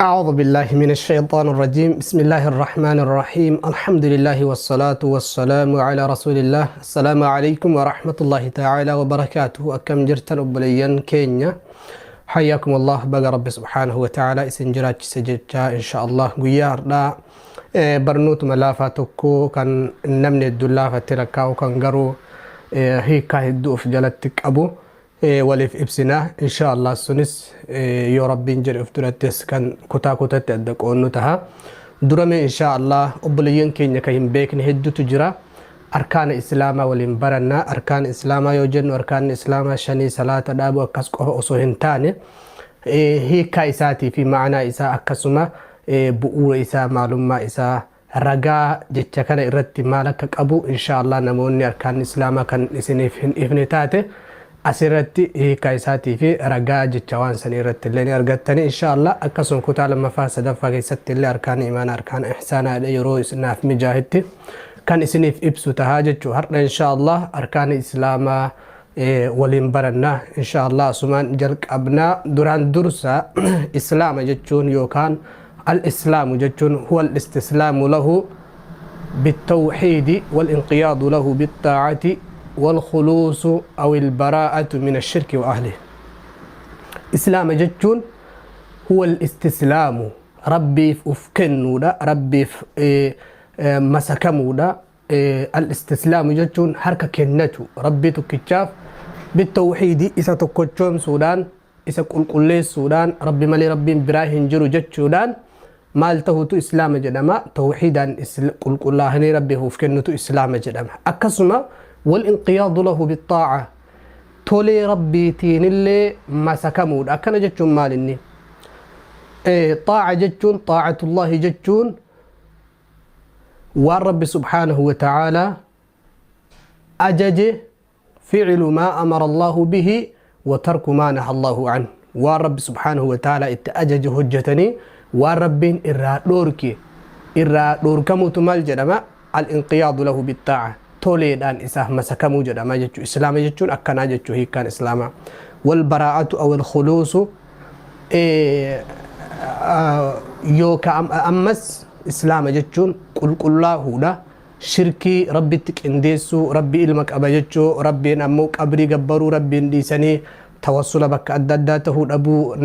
أعوذ بالله من الشيطان الرجيم. بسم الله الرحمن الرحيم. الحمد لله والصلاة والسلام على رسول الله. السلام عليكم ورحمة الله تعالى وبركاته. أكم جرتن أبليا كينيا، حياكم الله. بقى ربي سبحانه وتعالى إسن جراج سججا إن شاء الله. قيار لا برنوت ملافة تكو كان نمني الدلافة تلكاو كان قرو هيكا هدو في جلتك أبو waliif ibsina insha Allah. Sunis yoo Rabbiin jedhe of durattis kan kutaa kutatti adda qoonnu taha. Durame insha Allah obboleeyyan keenya kan hin beekne hedduutu jira. Arkaana Islaamaa waliin baranna. Arkaana Islaamaa yoo jennu, arkaanni Islaamaa shanii, salaata dhaabu akkas qofa osoo hin taane, hiikaa isaatii fi ma'anaa isaa, akkasuma bu'uura isaa, maalummaa isaa, ragaa jecha kana irratti maal akka qabu insha Allah. Namoonni arkaanni Islaamaa kan isiniif hin ifne taate, asirratti hiikaa isaatii fi ragaa jecha waan sanii irratti illee ni argattani insha Allah. Akkasuma kutaa lammaffaa, sadaffaa keessatti illee arkaan imaana, arkaan ihsaanaa yeroo isinaaf mijaahitti kan isiniif ibsu tahaa jechuu. Har'a insha Allah arkaan Islaamaa waliin baranna insha Allah. Asumaan jalqabnaa. Duraan dursa Islaama jechuun yookaan al-Islaamu jechuun huwa al-istislaamu lahu بالتوحيد والانقياد له بالطاعة والخلوص أو البراءة من الشرك وأهله. إسلام جتون هو الاستسلام، ربي أفكنودا، ربي مسكمودا. الاستسلام جتون حركة كنتو ربي تكتشاف، بالتوحيد إسا تكتشوم سودان، إسا قل سودان، ربي مالي ربي براهن جرو جتشودان maal tahutu Islaama jedhama. Tawxiidaan qulqullaahanii Rabbiif uf kennutu Islaama jedhama. Akkasuma والانقياد له بالطاعة, tolee Rabbiitiinillee masakamuudha. Akkana jechuun maal inni? Xaaca jechuun, xaacatullaahi jechuun, waan Rabbi subhaanahu wa ta'aalaa ajaje, فعل ما أمر الله به وترك ما نهى الله عنه. Waan Rabbi subhaanahu wa ta'aalaa itti ajaje hojjetanii, waan Rabbiin irraa dhoorke irraa dhoorkamuutu maal jedhama? الانقياد له بالطاعة, toleedhaan isaaf masakamuu jedhama jechuu. Islaama jechuun akkanaa jechuu hiikkaan Islaamaa. والبراءة أو الخلوص yookaan ammas Islaama jechuun qulqullaahuudha. Shirkii, Rabbitti qindeessuu, Rabbi ilma qaba jechuu, Rabbiin ammoo qabrii gabbaruu, Rabbiin dhiisanii tawassula bakka adda addaa tahuu dhabuu,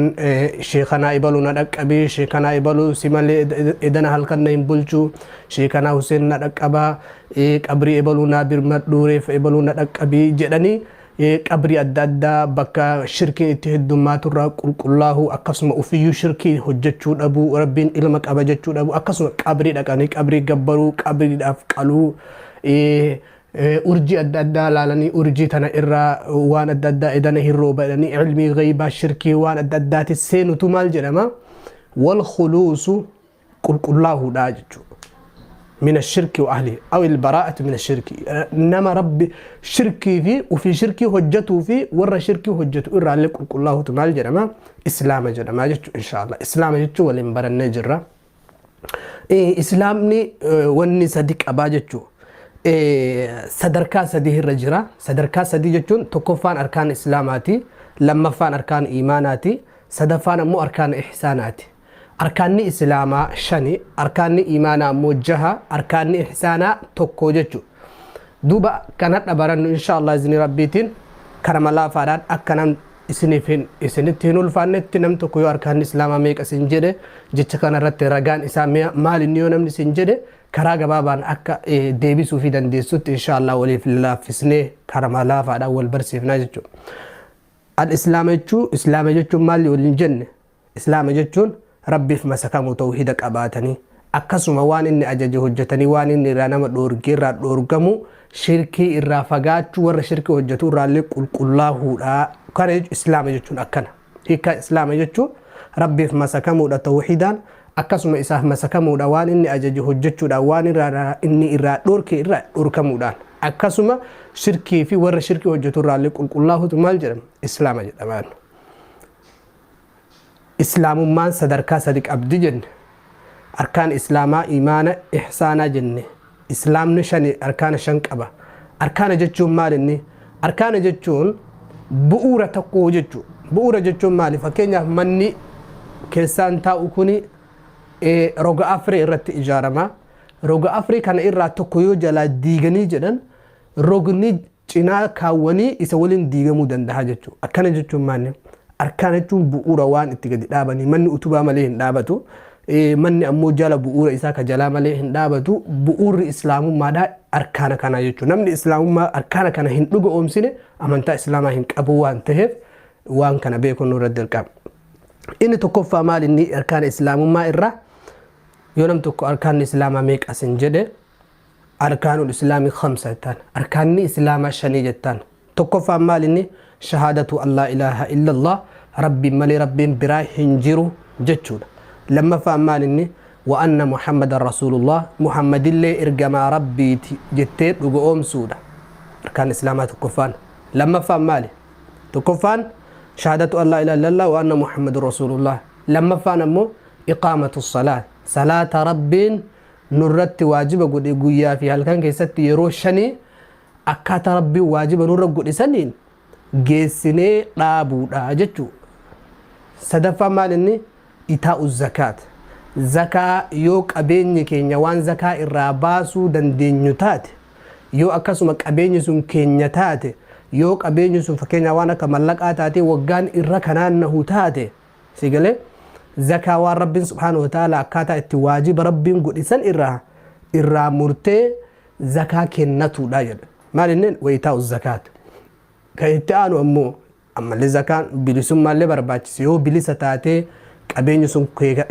sheekanaa ibaluu na dhaqqabii, sheekanaa ibaluu si malee edana halkan na hin bulchuu, sheekanaa Huseen na dhaqqabaa, qabrii ibaluu naa birmadhuu, reeffa ibaluu na dhaqqabii jedhanii qabrii adda addaa bakka shirkiin itti heddummaatu qulqullaahuu, akkasuma ufiyyuu shirkii hojjechuu dhabuu, Rabbiin ilma qaba jechuu dhabuu, akkasuma qabrii dhaqanii qabrii gabbaruu, qabriidhaaf qaluu, urjii adda addaa laalanii urjii tana irraa waan adda addaa edana hin rooba jedhanii ilmii ghaybaa, shirkii waan adda addaati seenutu maal jedhama? والخلوص qulqullaahuudha jechuudha. من الشرك وأهله أو البراءة من الشرك. نما ربي شركي في وفي شركي هجته في ور شركي هجته إرى لك الله تعالى جرما إسلام جرما جتو إن شاء الله. إسلام جتو ولين برنا جرا إيه إسلامني وني صديق أبا جتو إيه sadarkaa sadii irra jira. Sadarkaa sadii jechuun tokkoffaan arkaan Islaamaati, lammaffaan arkaan iimaanaati, sadaffaan ammoo arkaan ihsaanaati. Arkaanni Islaamaa shani, arkaanni iimaanaa ammoo jaha, arkaanni ihsaanaa tokko jechu. Duuba kanadha barannu insha Allah izni Rabbiitiin karama laafaadhaan, akka nam isiniif hin isinitti hin ulfaannetti. Nam tokko yoo arkaanni Islaamaa meeqa isin jedhe, jecha kana irratti ragaan isaa maal inni yoo namni isin jedhe, karaa gabaabaan akka deebisuu fi dandeessutti insha Allah waliif laaffisnee karama laafaadhaan wal barsiifnaa jechuudha. Al-Islaama jechuun, Islaama jechuun maali waliin jenne? Islaama jechuun Rabbiif masakamuu, tawhiida qabaatanii, akkasuma waan inni ajaje hojjetanii, waan inni irraa nama dhoorgee irraa dhoorgamu, shirkii irraa fagaachuu, warra shirkii hojjetu irraallee qulqullaahuudha. Kana Islaama jechuun akkana. Hiikkaa Islaama jechuun Rabbiif masakamuudha tawhiidaan, akkasuma isaaf masakamuudha waan inni ajaje hojjechuudhaan, waan inni irraa dhoorke irraa dhoorkamuudhaan, akkasuma shirkii fi warra shirkii hojjetu irraallee qulqullaahutu maal jedhama? Islaama jedhama. Islaamummaan sadarkaa sadi qabdi jenne. Arkaan Islaamaa imaana, ihsaanaa jenne. Islaamni shani, arkaana shan qaba. Arkaana jechuun maal inni? Arkaana jechuun bu'uura tokko jechuu. Bu'uura jechuun maali? Fakkeenyaaf manni keessaan taa'u kuni roga afree irratti ijaarama. Roga afree kana irraa tokko yoo jalaa diiganii jedhan, rogni cinaa kaawwanii isa waliin diigamuu danda'a jechuudha. Akkana jechuun maali? Arkaana jechuun bu'uura waan itti gadi dhaabanii. Manni utubaa malee hin dhaabatu. Manni ammoo jala bu'uura isaa ka jalaa malee hin dhaabatu. Bu'uurri islaamummaadhaa arkaana kanaa jechuudha. Namni islaamummaa arkaana kana hin dhuga oomsine amantaa islaamaa hin qabu waan ta'eef, waan kana beekuun nurra dirqama. Inni tokkoffaa maal inni arkaana islaamummaa irraa? Yoo nam tokko arkaanni islaamaa meeqa sin jedhe, arkaanul islaamii khamsa jettaan. Arkaanni islaamaa shanii jettaan. Tokkoffaan maal inni? Shahaadatu an laa ilaaha illallah, rabbiin malee rabbiin biraa hin jiru jechuudha. Lammaffaan maal inni? Wa anna muhammadan rasuulullah, muhammadillee ergamaa rabbiiti jettee dhuga oomsuudha. Arkaan islaamaa tokkoffaan. Lammaffaan maali? Tokkoffaan shahaadatu an laa ilaaha illallah wa anna muhammadan rasuulullah. Lammaffaan ammoo iqaamatu salaat, salaata rabbiin nurratti waajiba godhe guyyaa fi halkan keessatti yeroo shanii akkaataa rabbiin waajiba nurra godhe saniin geessinee dhaabuudha jechuu. Sadaffaan maal inni? Itaa'u zakaat, zakaa yoo qabeenyi keenya waan zakaa irraa baasuu dandeenyu taate, yoo akkasuma qabeenyi sun keenya taate, yoo qabeenyi sun fakkeenyaa waan akka mallaqaa taate, waggaan irra kanaan nahu taate, si galee, zakaa waan rabbiin subhaanahu wa ta'ala akkaataa itti waajiba rabbiin godhe san irraa murtee zakaa kennatuudha jedha. Maal inneen? Wayitaa'u zakaat. Kan itti aanu ammoo ammallee zakaan bilisummaallee barbaachisa. Yoo bilisa taatee, qabeenyi sun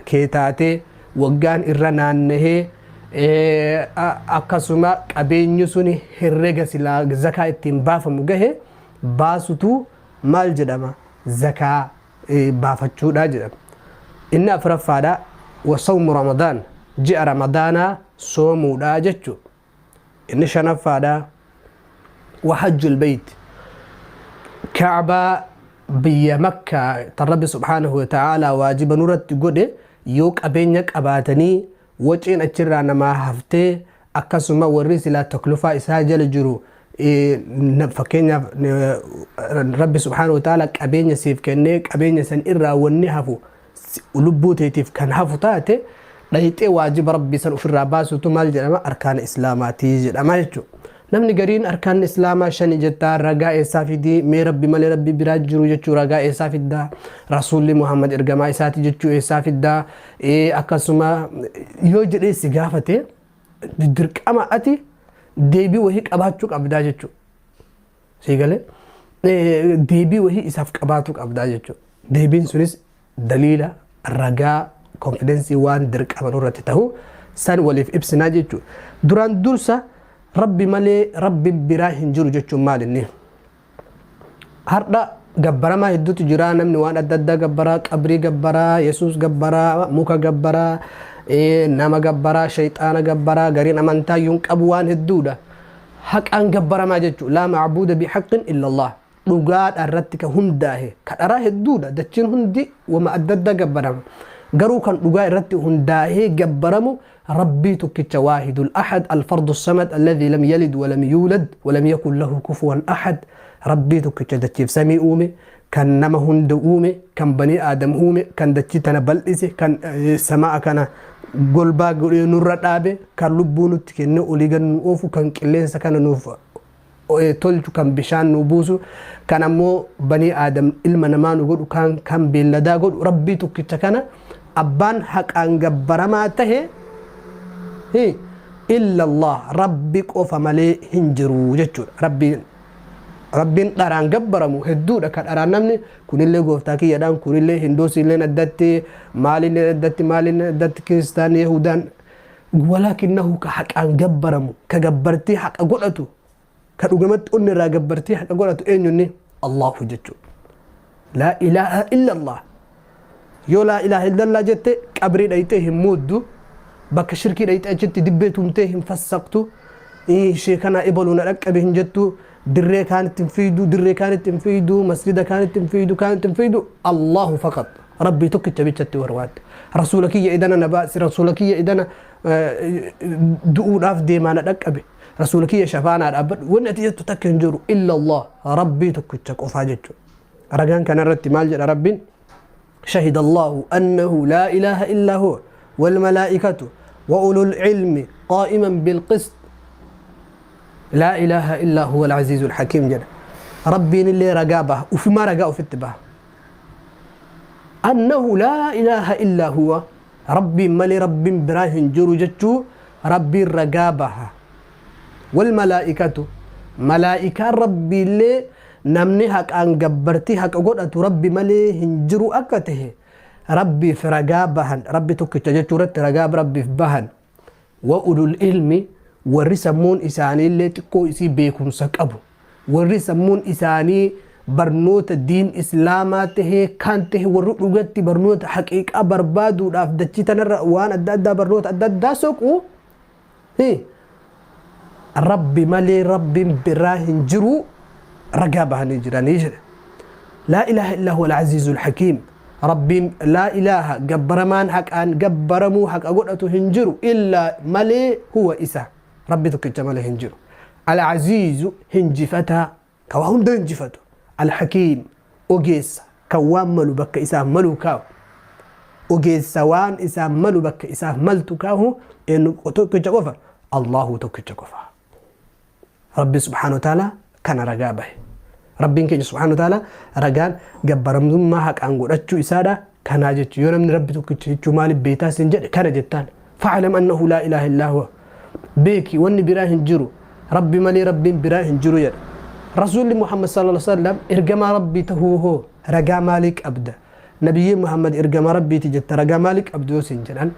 kee taatee, waggaan irra naannahee, akkasuma qabeenyi sun herrega silaa zakaa ittiin baafamu gahe baasutu maal jedhama? Zakaa baafachuudha jedhama. Inni afuraffaadha wasawmu ramadaan, ji'a ramadaanaa soomuudha jechuudha. Inni shanaffaadha wahajjul beyt, kaabaa biyya makkaa tan rabbi subhaanahu wa ta'aalaa waajiba nurratti godhe, yoo qabeenya qabaatanii waciin achirraa namaa haftee, akkasuma warri silaa taklufaa isaa jala jiru, fakkeenyaaf rabbi subhaanahu wa ta'aalaa qabeenya siif kennee, qabeenya san irraa wanni hafu lubbuu teetiif kan hafu taate, dhayxee waajiba rabbii san ofirraa baasutu maal jedhama? Arkaana islaamaatii jedhama jechuudha. Namni gariin arkaanni islaamaa shani jettaa, ragaa eessaa fidii? Mee rabbi malee rabbi biraa jiru jechuu ragaa eessaa fiddaa? Rasuulli Muhammad ergamaa isaati jechuu eessaa fiddaa? Akkasuma yoo jedhee si gaafate, dirqama ati deebii wahii qabaachuu qabdaa jechuudha. Sii galee, deebii wahii isaaf qabaachuu qabdaa jechuudha. Deebiin sunis daliila, ragaa, confidence waan dirqama nurratti ta'u san waliif ibsinaa jechuudha. Duraan dursa rabbi malee rabbi biraa hin jiru jechuun maal inni? Har'a gabbaramaa hedduutu jira. Namni waan adda addaa gabbaraa, qabrii gabbaraa, yesuus gabbaraa, muka gabbaraa, nama gabbaraa, shayxaana gabbaraa, gariin amantaa iyyuu hin qabu, waan hedduudha. Haqaan gabbaramaa jechuudha. Laa macbuuda bihaqqin illa Allah. Dhugaadha irratti ka hundaahe. Ka dharaa hedduudha. Dachiin hundi wama adda addaa gabbarama. Garuu kan dhugaa irratti hundaahee gabbaramu rabbii tokkicha, waahidul ahad, alfardu samad, alladhi lam yalid walam yuulad walam yakun lahu kufuwan ahad. Rabbii tokkicha dachiif samii uume, kan nama hunda uume, kan banii aadam uume, kan dachii tana bal'ise, kan samaa kana golbaa godhee nurra dhaabe, kan lubbuu nutti kenne olii gad nu oofu, kan qilleensa kana nuuf tolchu, kan bishaan nu buusu, kan ammoo banii aadam ilma namaa nu godhu, kan beelladaa godhu, rabbii tokkicha kana abbaan haqaan gabbaramaa tahe illa Allah, rabbi qofa malee hin jiru jechuudha. Rabbiin dharaan gabbaramu hedduudha. Ka dharaan namni kunillee gooftaa kiyyadhaan, kunillee hindoosiilleen addatti, maalillee addatti, maalillee addatti, kiristaanni, yahudaan, walaakinnahu ka haqaan gabbaramu, ka gabbartii haqa godhatu, ka dhugamatti onni irraa gabbartii haqa godhatu eenyunni? Allahu jechuudha. Laa ilaaha illa Allah. Yoo laa ilaaha illallah jette, qabrii dhayxee hin muuddu, bakka shirkii dhayxee achitti dibbee tumtee hin fassaqtu, ishee kana ebaluu na dhaqqabe hin jettu, dirree kaanitti hin fiidu, dirree kaanitti hin fiidu, masjida kaanitti hin fiidu, kaanitti hin fiidu. Allahu faqat, rabbii tokkicha bichatti warwaatte. Rasuula kiyya idana na baasi, rasuula kiyya idana du'uudhaaf deemaa na dhaqqabe, rasuula kiyya shafaanaa dhaabbadhu, wanni ati jettu takka hin jiru illa Allah, rabbii tokkicha qofaa jechuudha. Ragaan kanarratti maal jedha rabbiin? شهد الله أنه لا إله إلا هو والملائكة وأولو العلم قائما بالقسط لا إله إلا هو العزيز الحكيم jedha. Rabbiin illee ragaa baha, ufumaa ragaa ofitti baha. أنه لا إله إلا هو, rabbiin malee rabbiin biraa hin jiru jechuu rabbiin ragaa baha. والملائكة, malaa'ikaan rabbiillee namni haqaan gabbartii haqa godhatu rabbi malee hin jiru akka tahe rabbiif ragaa bahan, rabbi tokkicha jechuu irratti ragaa rabbiif bahan. وأولو العلم, warri sammuun isaaniillee xiqqoo isii beekumsa qabu, warri sammuun isaanii barnoota diin islaamaa tahee kan tahe, warri dhugatti barnoota haqiiqaa barbaaduudhaaf dachii tanarra waan adda addaa barnoota adda addaa soqu, rabbi malee rabbiin biraa hin jiru ragaa bahanii jiranii jedhe. لا إله إلا هو العزيز الحكيم. Rabbiin لا إله, gabbaramaan haqaan gabbaramuu haqa godhatu hin jiru, إلا malee, هو isa, rabbi tokkicha malee hin jiru. العزيز, hinjifataa ka waa hunda hinjifatu. الحكيم, ogeessa kan waan malu bakka isaaf malu kaa'u, ogeessa waan isaaf malu bakka isaaf maltu kaa'u. Eenyu tokkicha qofa? Allahu tokkicha qofa. Rabbi سبحانه وتعالى kana ragaa bahe. Rabbiin keenya سبحانه وتعالى ragaan gabbaramtummaa haqaan godhachuu isaadha kanaa jechuu. Yoo namni rabbi tokkicha jechuu maaliif beektaa sin jedhe, kana jettaan. فاعلم أنه لا إله إلا هو, beeki wanni biraa hin jiru, rabbi malee rabbiin biraa hin jiru jedha. Rasuulli Muhammad صلى الله عليه وسلم ergamaa rabbii tahuu hoo ragaa maalii qabda? Nabiyyiin Muhammad ergamaa rabbiiti jetta, ragaa maalii qabdu yoo sin jedhan,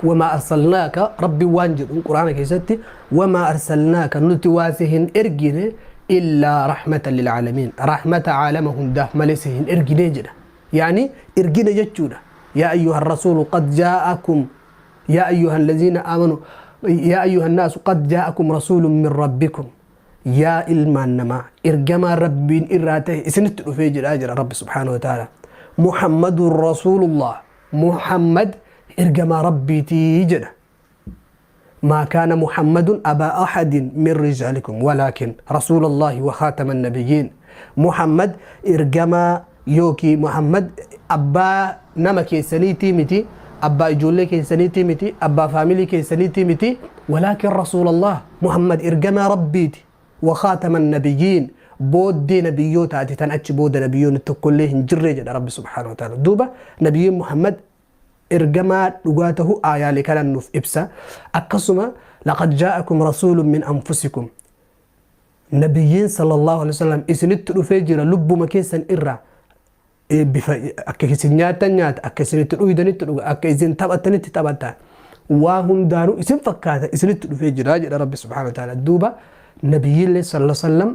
وما أرسلناك, rabbi waan jedhu quraana keessatti, وما أرسلناك, nuti waa si hin ergine, إلا رحمة للعالمين, rahmata caalama hundaaf malee si hin ergine jedha. يعني ergine jechuudha. يا أيها الرسول قد جاءكم, يا أيها الذين آمنوا, يا أيها الناس قد جاءكم رسول من ربكم, yaa ilmaan namaa, ergamaa rabbiin irraa ta'e isinitti dhufee jira jira rabbi سبحانه وتعالى. محمد رسول الله, Muhammad ergamaa rabbiitii jedha. ما كان محمد أبا أحد من رجالكم ولكن رسول الله وخاتم النبيين. محمد ergamaa yookiin Muhammad abbaa nama keessaniitii miti, abbaa ijoollee keessaniitii miti, abbaa faamilii keessaniitii miti. ولكن رسول الله, Muhammad ergamaa rabbiiti. وخاتم النبيين, booddee nabiyyootaati, tan achi booda nabiyyoonni tokkollee hin jirre jedha rabbi سبحانه وتعالى. Duuba nabiyyiin Muhammad ergamaa dhugaa tahuu aayaalee kanan nuuf ibsa. Akkasuma لقد جاءكم رسول من أنفسكم, nabiyyiin صلى الله عليه وسلم isinitti dhufee jira, lubbuma keessan irraa, bifa akka isin nyaattan nyaata, akka isinitti dhuydanitti dhuga, akka isin taphattanitti taphata, waa hundaanuu isin fakkaata, isinitti dhufee jira jedha rabbi سبحانه وتعالى. Duuba nabiyyiillee صلى الله عليه وسلم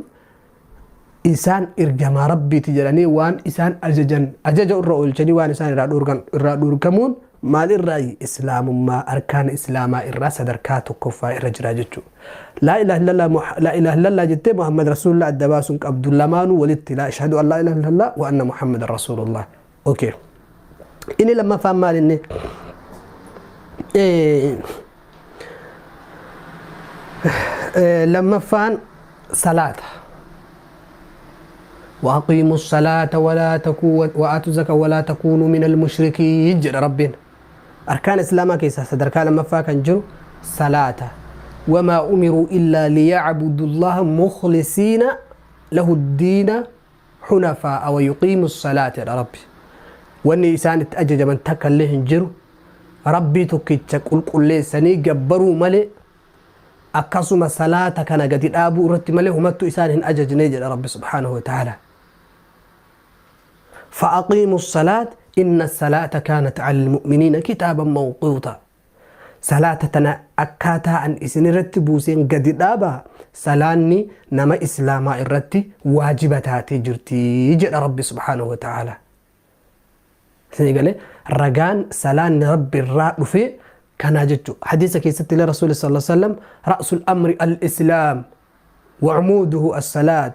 isaan ergamaa rabbiiti jedhanii waan isaan ajajan ajaja irra oolchanii waan isaan irraa dhorkan irraa dhorkamuun maal irraa? Islaamummaa, arkaana islaamaa irraa sadarkaa tokkoffaa irra jira jechuudha. لا إله إلا الله, لا إله إلا الله jettee Muhammad rasuulullah adda baasuun qabdu, lamaanuu walitti. لا أشهد أن لا إله إلا الله وأن محمد رسول الله. Okay. Inni lammaffaan maal inni? Lammaffaan salaata. وأقيموا الصلاة ولا تكونوا وآتوا الزكاة ولا تكونوا من المشركين jedha rabbiin. Arkaan islaamaa keessaa sadarkaa lammaffaa kan jiru salaata. وما أمروا إلا ليعبدوا الله مخلصين له الدين حنفاء ويقيموا الصلاة jedha rabbi. Wanni isaan itti ajajaman takka illee hin jiru rabbii tokkicha qulqulleessanii gabbaruu malee, akkasuma salaata kana gadi dhaabuu irratti malee humattu isaan hin ajajne jedha rabbi سبحانه وتعالى. فأقيموا الصلاة إن الصلاة كانت على المؤمنين كتابا موقوتا. Salaata tana akkaataa an isin irratti buuseen gadi dhaabaa, salaanni nama islaamaa irratti waajiba taatee jirti jedha rabbi سبحانه وتعالى. Isin galee ragaan salaanni rabbi irraa dhufe kanaa jechuudha. Hadiisa keessatti illee rasuulli صلى الله عليه وسلم رأس الأمر الإسلام وعموده الصلاة.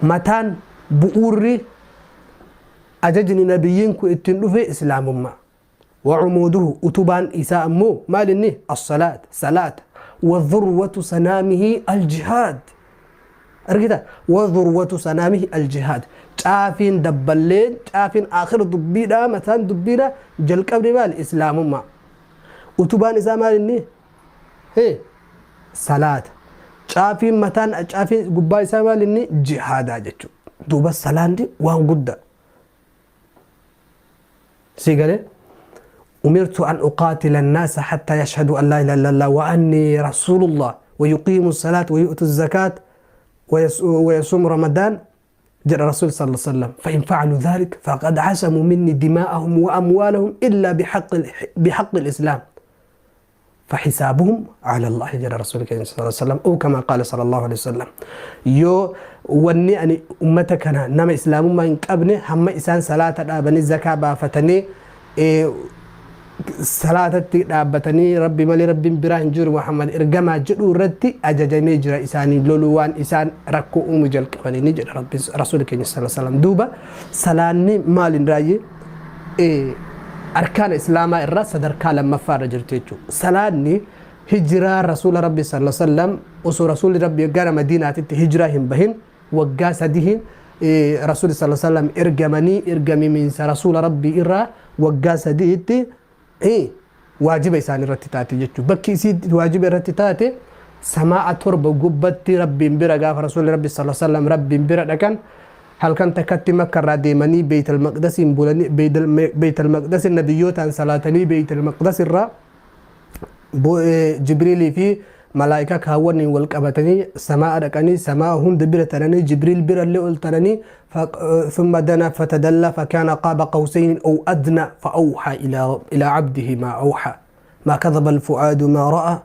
Mataan bu'uurri ajajni nabiyyiin kun ittiin dhufe islaamummaa. وعموده, utubaan isaa ammoo maal inni? الصلاة, salaata. وذروة سنامه الجهاد. Argita, wadhurwatu sanaamihi aljihaad. Caafiin dabballeen, caafiin aakhira dubbiidha, mataan dubbiidha, jalqabni maali? Islaamummaa. Utubaan isaa maal inni? Hee, salaata. Caafiin mataan, caafiin gubbaa isaa maal inni? Jihaadaa jechuudha. Duuba salaanni waan guddaa. Si galee? Umirtu an uqaatila annaasa hattaa yashhadu an laa ilaaha illallah wa anni rasuulullah wa yuqiimu salaat wa yu'tu zakaat wa yasuumu ramadaan jedha Rasuul sallallahu alaihi wasallam. Fa in fa'alu dhalik faqad asamu minni dimaa'ahum wa amwaalahum illa bihaqqi al-islaam. Fahisaabuhum ala Allahi jedha Rasuulli keenya sallallahu alaihi wasallam, oo kama qaala sallallahu alaihi wasallam. Yoo wanni ani ummata kana nama islaamummaa hin qabne hamma isaan salaata dhaabanii zakaa baafatanii, salaatatti dhaabbatanii, Rabbi malee Rabbiin biraa hin jiru, Muhammad ergamaa jedhuu irratti ajajamee jira isaanii loluu waan isaan rakkoo uumu jalqabanii ni jedha Rabbi Rasuulli keenya sallallahu alaihi wasallam. Duuba salaanni maaliin raayyee arkaana islaamaa irraa sadarkaa lammaffaa irra jirti jechuudha. Salaanni hijiraa Rasuula Rabbi sallallahu alaihi wasallam, osoo Rasuulli Rabbi gara Madiinaatitti hijiraa hin bahin waggaa sadihin Rasuulli sallallahu alaihi wasallam ergamanii, ergamimiinsa Rasuula Rabbii irraa waggaa sadiitti waajiba isaan irratti taate jechuudha. Bakki isii waajiba irratti taate samaa'a torba gubbatti Rabbiin bira, gaafa Rasuulli Rabbi sallallahu alaihi wasallam Rabbiin bira dhaqan, halkan takkatti Makka irraa deemanii Beeytal Maqdasiin bulanii, Beeytal Maqdasin nabiyyootaan salaatanii, Beeytal Maqdas irraa Jibriilii fi malaa'ikaa kaawwaniin wal qabatanii samaa'a dhaqanii, samaa'a hunda bira taranii, Jibriil birallee ol taranii, ثم دنا فتدلى فكان قاب قوسين أو أدنى فأوحى إلى عبده ما أوحى ما كذب الفؤاد ما رأى.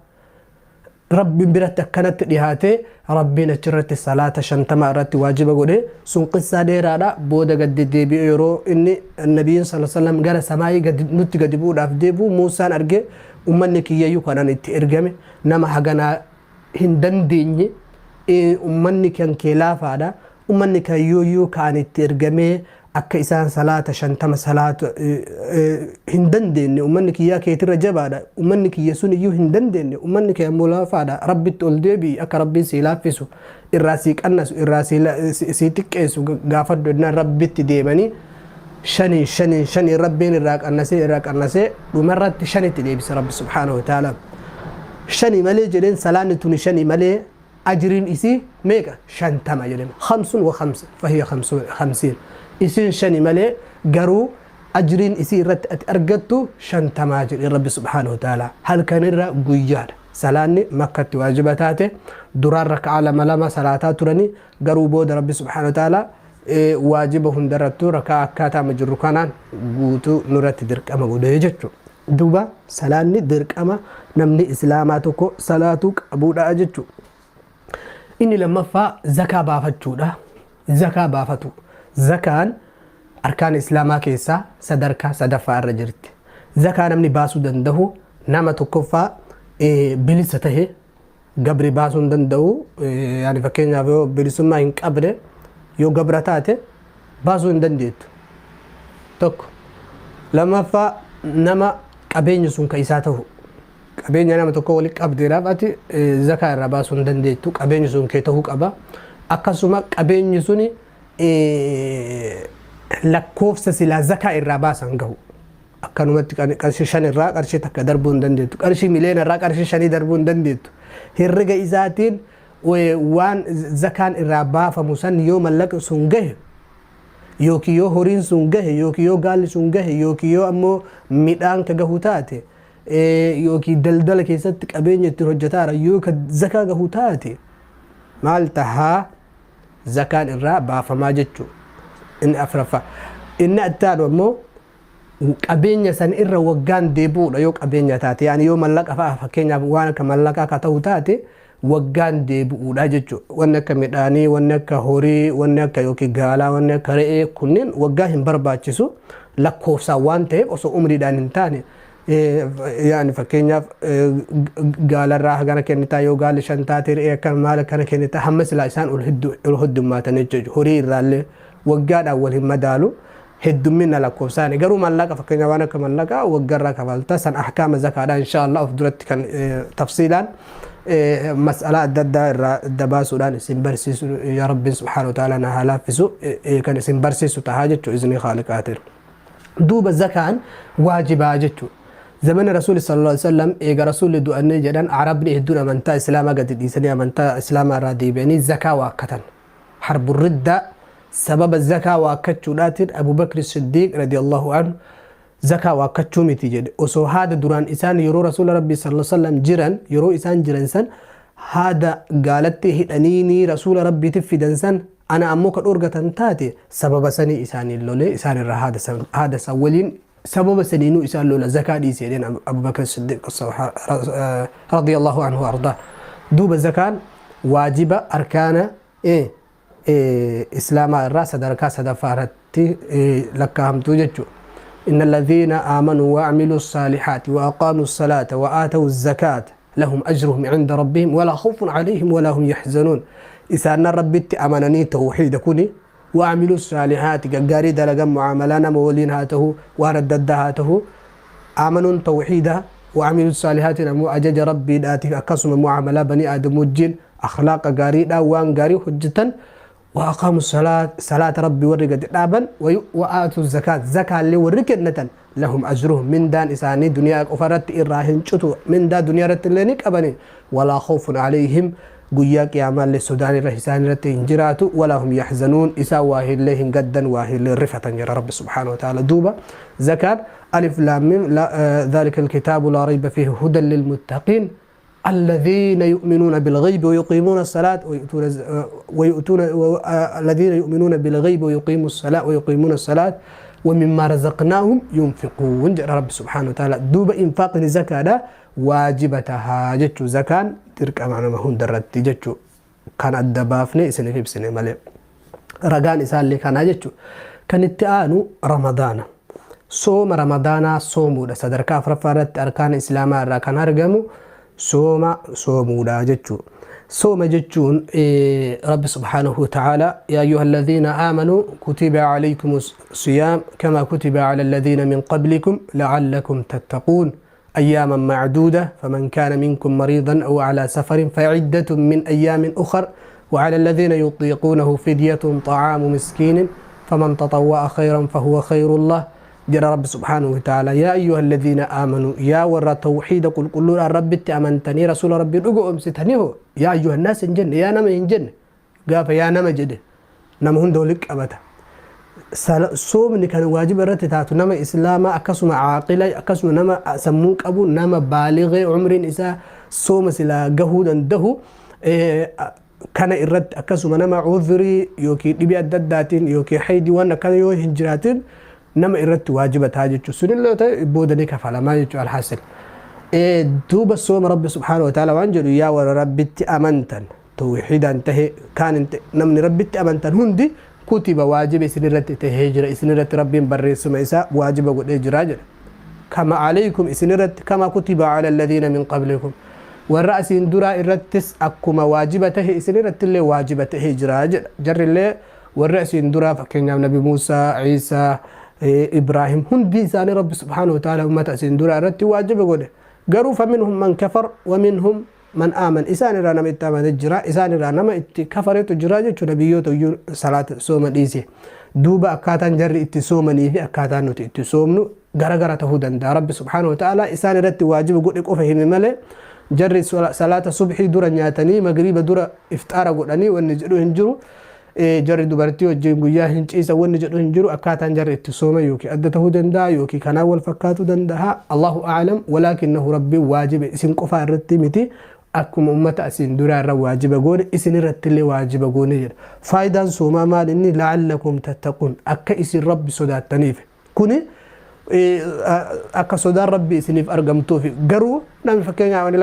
Rabbiin biratti akkanatti dhihaate, Rabbiin achirratti salaata 50 irratti waajiba godhe. Sun qissaa dheeraadha. Booda gad deddeebi'e, yeroo inni nabiyyiin sallallahu alaihi wasallam gara samaayii gadi nutti gadi bu'uudhaaf deebi'u Muusaan arge, ummanni kiyyayyuu kanan itti ergame nama haganaa hin dandeenye, ummanni kan kee laafaadha, ummanni kayyooyyuu kaan itti ergamee akka isaan salaata 50 salaatu hin dandeenye, ummanni kiyyaa keetirra jabaadha, ummanni kiyya sun iyyuu hin dandeenye, ummanni kee ammoo laafaadha, Rabbitti ol deebi'i, akka Rabbiin sii laaffisu, irraa sii qannasu, irraa sii xiqqeessu gaafadhu jennaan, Rabbitti deemanii shanii shanii shanii Rabbiin irraa qannasee, irraa qannasee, dhumarratti shanitti deebise Rabbi subhaanahu wa ta'ala. Shanii malee jedheen, salaanni tuni shanii malee ajriin isii meeqa? 50 jedheen. Khamsun wa khamsa fahiya khamsiin. Isiin shani malee garuu ajriin isii irratti ati argattu 50 jedheen Rabbi subhaanahu wa ta'ala. Halkanirra guyyaadha. Salaanni Makkatti waajiba taate. Duraan raka'aa lama lama salaataa turanii, garuu booda Rabbi subhaanahu wa ta'ala waajiba hundarrattuu raka'aa akkaataa amma jirru kanaan guutuu nurratti dirqama godhee jechuudha. Duuba salaanni dirqama namni islaamaa tokko salaatuu qabuudha jechuudha. Inni lammaffaa zakaa baafachuudha. Zakaa baafatu. Zakaan arkaan islaamaa keessaa sadarkaa sadaffaa irra jirti. Zakaa namni baasuu danda'u nama tokkoffaa bilisa tahe, gabri baasuu hin danda'u. Yaani fakkeenyaaf yoo bilisummaa hin qabne, yoo gabra taate baasuu hin dandeettu. Tokko. Lammaffaa nama qabeenyi sun ka isaa ta'u. Qabeenya nama tokko walitti qabdeedhaaf ati zakaa irraa baasuu hin dandeettu. Qabeenyi sun kee ta'uu qaba. Akkasuma qabeenyi suni lakkoofsa silaa zakaa irraa baasan gahu. Akkanumatti qarshii 5 irraa qarshii 1 darbuu hin dandeettu. Qarshii miliyoona irraa qarshii 5 darbuu hin dandeettu. Herrega isaatiin waan zakaan irraa baafamu san yoo mallaqni sun gahe, yookiin yoo horiin sun gahe, yookiin yoo gaalli sun gahe, yookiin yoo ammoo midhaan ka gahu taate, yookiin daldala keessatti qabeenya ittiin hojjetaara yoo ka zakaa gahu taate, maal tahaa? Zakaan irraa baafamaa jechuudha. Inni afraffaa. Inni itti aanu ammoo qabeenya san irra waggaan deebi'uudha yoo qabeenya taate, yaani yoo mallaqa fa'a, fakkeenyaaf waan akka mallaqaa ka ta'u taate, waggaan deebi'uudha jechuudha. Wanni akka midhaanii, wanni akka horii, wanni akka yookiin gaalaa, wanni akka re'ee kunneen waggaa hin barbaachisu, lakkoofsaan waan ta'eef osoo umriidhaan hin taane. Yaani fakkeenyaaf gaalarraa hagana kennitaa, yoo gaalli 5 taate, re'ee akkana maal akkana kennitaa, hamma silaa isaan ol heddummaatan jechuudha. Horii irraallee waggaadhaan wal hin madaalu heddummina lakkoofsaani. Garuu mallaqa, fakkeenya waan akka mallaqaa, waggarraa kafalta. San ahkaama zakaadha, insha Allah of duratti kan tafsiilaan Mas'alaa adda addaa irraa adda baasuudhaan isin barsiisu yaa Rabbiin subhaanahu wa ta'ala na haa laaffisu kan isin barsiisu tahaa jechuu iznii khaaliqaatiin. Duuba zakaan waajibaa jechuu. Zamana Rasuuli sallallahu alaihi wasallam eega Rasuulli du'anii jedhan Arabni hedduun amantaa Islaamaa gadi dhiisanii amantaa Islaamaa irraa deebi'anii zakaa waakkatan. Harbu riddaa sababa zakaa waakkachuudhaatiin Abu Bakri Siddiiq radiyallahu anhu zakaa waakkachuu miti jedhe. Osoo haada duraan isaan yeroo Rasuula Rabbii sallallahu alaihi wasallam jiran yeroo isaan jiran san haada gaalatti hidhaniinii Rasuula Rabbiitiif fidan san ana ammoo ka dhoorgatan taate sababa sanii isaaniin lolee isaan irraa haada san haada san waliin sababa saniinuu isaan lola zakaa dhiise jedheen Abu Bakr Siddiq radiyallahu anhu ardaa. Duuba zakaan waajiba arkaana islaamaa irraa sadarkaa sadaffaa irratti lakkaa'amtu jechuudha. إن الذين آمنوا وعملوا الصالحات وأقاموا الصلاة وآتوا الزكاة لهم أجرهم عند ربهم ولا خوف عليهم ولا هم يحزنون. إسان ربي أمنني توحيد كوني وعملوا الصالحات غاري دلقا معاملة مولين هاته واردد هاته آمنوا توحيدا وعملوا الصالحات نمو أجج ربي داتي أكسم معاملة بني آدم وجين أخلاق غاري دا وان غاري حجة وأقاموا الصلاة صلاة ربي ورقة دابا وآتوا الزكاة زكاة اللي ورقة لهم أجرهم من دان إساني دنيا أفرت إراهن شتو من دا دنيا رت اللي أبني ولا خوف عليهم guyyaa qiyamaallee sodaan irra isaan irratti hin jiraatu ولا هم يحزنون isaan waa hillee hin gaddan waa hillee rifatan jira Rabbi subhaanahu wa ta'ala. Duuba zakaan ألف لام ميم ذلك الكتاب لا ريب فيه هدى للمتقين الذين يؤمنون بالغيب ويقيمون الصلاة ويؤتون الذين يؤمنون بالغيب ويقيموا الصلاة ويقيمون الصلاة ومما رزقناهم ينفقون jedha Rabbi subhaanahu wa ta'ala. Duuba infaaqni zakaadha waajiba tahaa jechuu, zakaan dirqama nama hundarratti jechuu kan adda baafne isiniif ibsine malee ragaan isaallee kanaa jechuu. Kan itti aanu Ramadaana, sooma Ramadaanaa soomuudha. Sadarkaa afuraffaa irratti arkaana islaamaa irraa kan argamu sooma soomuudha jechuu. Sooma jechuun Rabbi subhaanahu wa ta'ala يا أيها الذين آمنوا كتب عليكم الصيام كما كتب على الذين من قبلكم لعلكم تتقون أياما معدودة فمن كان منكم مريضا أو على سفر فعدة من أيام أخر وعلى الذين يطيقونه فدية طعام مسكين فمن تطوع خيرا فهو خير له jedha Rabbi subhaanahu wa ta'ala. يا أيها الذين آمنوا yaa warra tawxiida qulqulluudhaan Rabbitti amantanii rasuula Rabbii dhugoomsitanii hoo يا أيها الناس hin jenne, yaa nama hin jenne. Gaafa yaa nama jedhe nama hunda walitti qabata. Soomni kan waajiba irratti taatu nama islaamaa, akkasuma caaqila, akkasuma nama sammuu qabu, nama baalighee umriin isaa sooma silaa gahuu danda'u kana irratti, akkasuma nama cudhurii yookiin dhibee adda addaatiin yookiin haydii waan akkana yoo hin jiraatin nama irratti waajiba ta'a jechuudha. Sunillee ta'e booda ni kafalamaa jechuudha alhaasil. Duuba sooma Rabbi subhaanahu wa ta'ala waan jedhu: yaa warra Rabbitti amantan, tawxiidaan tahe kaan namni Rabbitti amantan hundi, كتب waajiba isinirratti tahee jira, isinirratti Rabbiin barreessuma isaa waajiba godhee jira jedha. كما عليكم isinirratti كما كتب على الذين من قبلكم warra asiin duraa irrattis akkuma waajiba tahe isinirratti illee waajiba tahee jira jedha. Jarrillee warri asiin duraa fakkeenyaaf Nabi Muusaa, Ciisaa, Ibraahim hundi isaanii Rabbi subhaanahu wa ta'ala ummata asiin duraa irratti waajiba godhe. Garuu فمنهم من كفر ومنهم من آمن isaan irraa nama itti amane jira, isaan irraa nama itti kafaretu jira jechuudha. Biyyoota iyyuu salaata sooma dhiise. Duuba akkaataan jarri itti soomanii fi akkaataan nuti itti soomnu garagara tahuu danda'a. Rabbi subhaanahu wa ta'ala isaan irratti waajiba godhe qofa hime malee jarri salaata subhii dura nyaatanii magriiba dura ifxaara godhanii wanni jedhu hin jiru. Jarri dubartii wajjin guyyaa hin ciisan wanni jedhu hin jiru. Akkaataan jarri itti sooma yookiin adda tahuu danda'a yookiin kanaan wal fakkaatuu danda'a, الله أعلم. ولكنه Rabbiin waajiba isin qofaa irratti miti, akkuma ummata asiin duraa irra waajiba goone isin irratti illee waajiba goone jedha. Faayidaan soomaa maal inni? لعلكم تتقون akka isin Rabbi sodaattaniif. Kuni akka sodaan Rabbi isiniif argamtuuf. Garuu namni fakkeenyaaf ani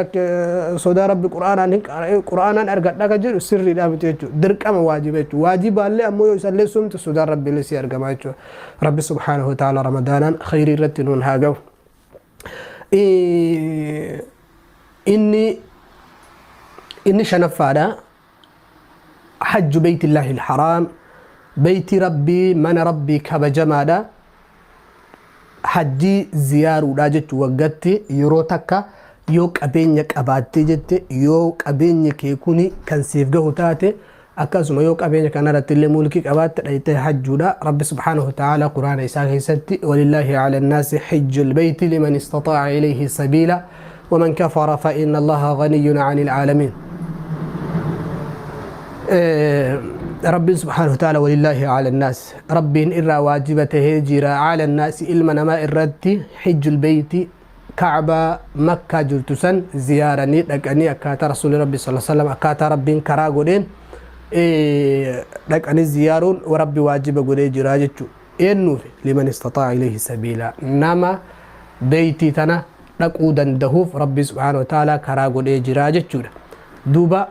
sodaa Rabbi qura'aanaan argadha ka jedhu sirriidha miti jechuudha. Dirqama waajiba jechuudha. Waajibaallee ammoo yoo isallee soomte sodaan Rabbi illee si argama jechuudha. Rabbi subhaanahu wa ta'ala Ramadaanaan khayrii irratti nuun haa ga'u. Inni shanaffaadha. حج بيت الله الحرام beeyti Rabbii mana Rabbii kabajamaadha. Hajjii ziyaaruudha jechuun waggatti yeroo takka. Yoo qabeenya qabaattee jette, yoo qabeenyi kee kuni kan siif gahu taate, akkasuma yoo qabeenya kanarratti illee mulkii qabaatte, dhayxee hajjuudha. Rabbi subhaanahu wa ta'ala Quraana isaa keessatti: ولله على الناس حج البيت لمن استطاع إليه سبيلا ومن كفر فإن الله غني عن العالمين. Rabbiin subhaanahu wa ta'ala ولله على الناس, Rabbiin irraa waajiba tahee jira, على الناس, ilma namaa irratti, حج البيت, Kacbaa Makkaa jirtu san ziyaaranii dhaqanii, akkaataa Rasuulli Rabbi صلى الله عليه وسلم, akkaataa Rabbiin karaa godheen dhaqanii ziyaaruun Rabbi waajiba godhee jira jechuu. Eenyuuf? لمن استطاع إليه سبيلا, nama beeytii tana dhaquu dandahuuf Rabbi subhaanahu wa ta'ala karaa godhee jira jechuudha. Duuba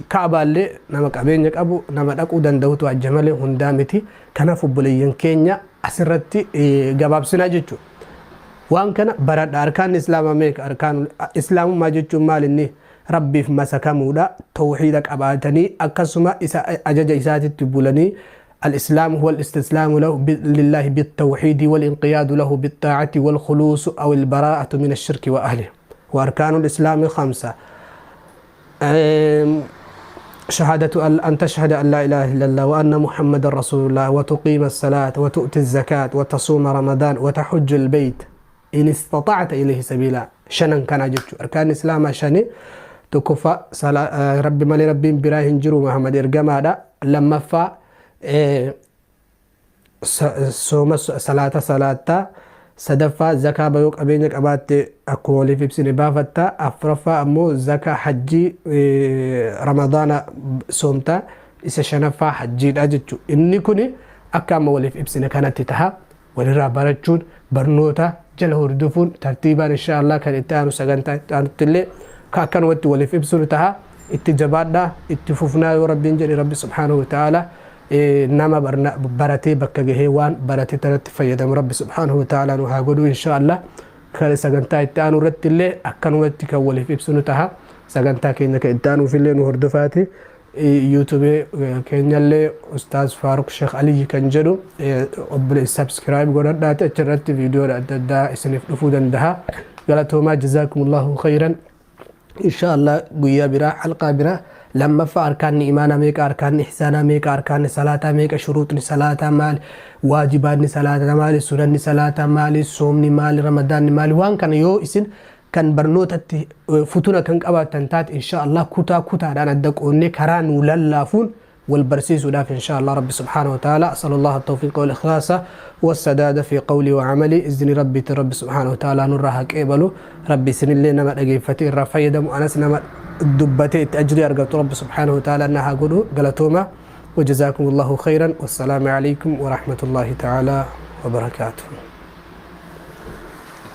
Kaabaallee nama qabeenya qabu, nama dhaquu dandahutu hajja malee hundaa miti. Kanaaf obboleeyyan keenya, asirratti gabaabsinaa jechuudha. Waan kana baradha. Arkaan Islaamaa meeqa? Arkaan Islaamummaa jechuun maal inni? Rabbiif masakamuudha, tawxiida qabaatanii, akkasuma isa ajaja isaatitti bulanii. الإسلام هو الاستسلام له لله بالتوحيد والانقياد له بالطاعة والخلوص أو البراءة من الشرك وأهله. وأركان الإسلام خمسة: شهادة أن تشهد أن لا إله إلا الله وأن محمد رسول الله وتقيم الصلاة وتؤتي الزكاة وتصوم رمضان وتحج البيت إن استطعت إليه سبيلا. Shanan kana jechu arkaan Islaamaa shani. Tokkoffaa, Rabbi malee Rabbiin biraa hin jiru, Muhammad ergamaadha. Lammaffaa, sooma, salaata salaattaa. Sadaffaa, zakaa bayoo qabeenya qabaatte akkuma waliif ibsine baafatta. Afuraffaa ammoo zakaa, hajjii, Ramadaana soomtaa. Isa shanaffaa hajjiidha jechuudha. Inni kuni akka amma waliif ibsine kanatti taha. Walirraa barachuun, barnoota jala hordofuun, tartiibaan insha Allah kan itti aanu, sagantaa itti aanutti illee ka akkanumatti waliif ibsinu taha. Itti jabaadhaa, itti fufnaa yoo Rabbiin jedhe. Rabbi subhaanahu wa ta'ala nama baratee bakka gahee waan barate tanatti fayyadamu Rabbi subhaanahu wa ta'ala nu haa godhu insha Allah. Kan sagantaa itti aanu irratti illee akkanumatti kan waliif ibsinu taha. Sagantaa keenya kan itti aanuuf illee nu hordofaati. YouTube keenyallee Ustaaz Faaruk Sheekh Aliyyi kan jedhu obboleessa subscribe godhadhaati, achirratti viidiyoodha adda addaa isiniif dhufuu danda'a. Galatoomaa, جزاكم الله خيرا. Insha Allah guyyaa biraa, halqaa biraa, lammaffaa arkaanni imaanaa meeqa, arkaanni ihsaanaa meeqa, arkaanni salaataa meeqa, shuruuxni salaataa maali, waajibaanni salaataa maali, sunanni salaataa maali, soomni maali, Ramadaanni maali, waan kana yoo isin kan barnootatti futuna kan qabaatan taate, insha Allah kutaa kutaadhaan adda qoonnee karaa nuu lallaafuun wal barsiisuudhaaf insha Allah. Rabbi subhaanahu wa ta'ala, أسأل الله التوفيق والإخلاص والسداد في قولي وعملي. إذن ربي ربي سبحانه وتعالى nurraa haa qeebalu. Rabbi isinillee nama dhageeffate irraa fayyadamu, anas nama dubbatee itti ajrii argatu Rabbi subhaanahu wa ta'ala na haa godhu. Galatooma, وجزاكم الله خيرا، والسلام عليكم ورحمة الله تعالى وبركاته.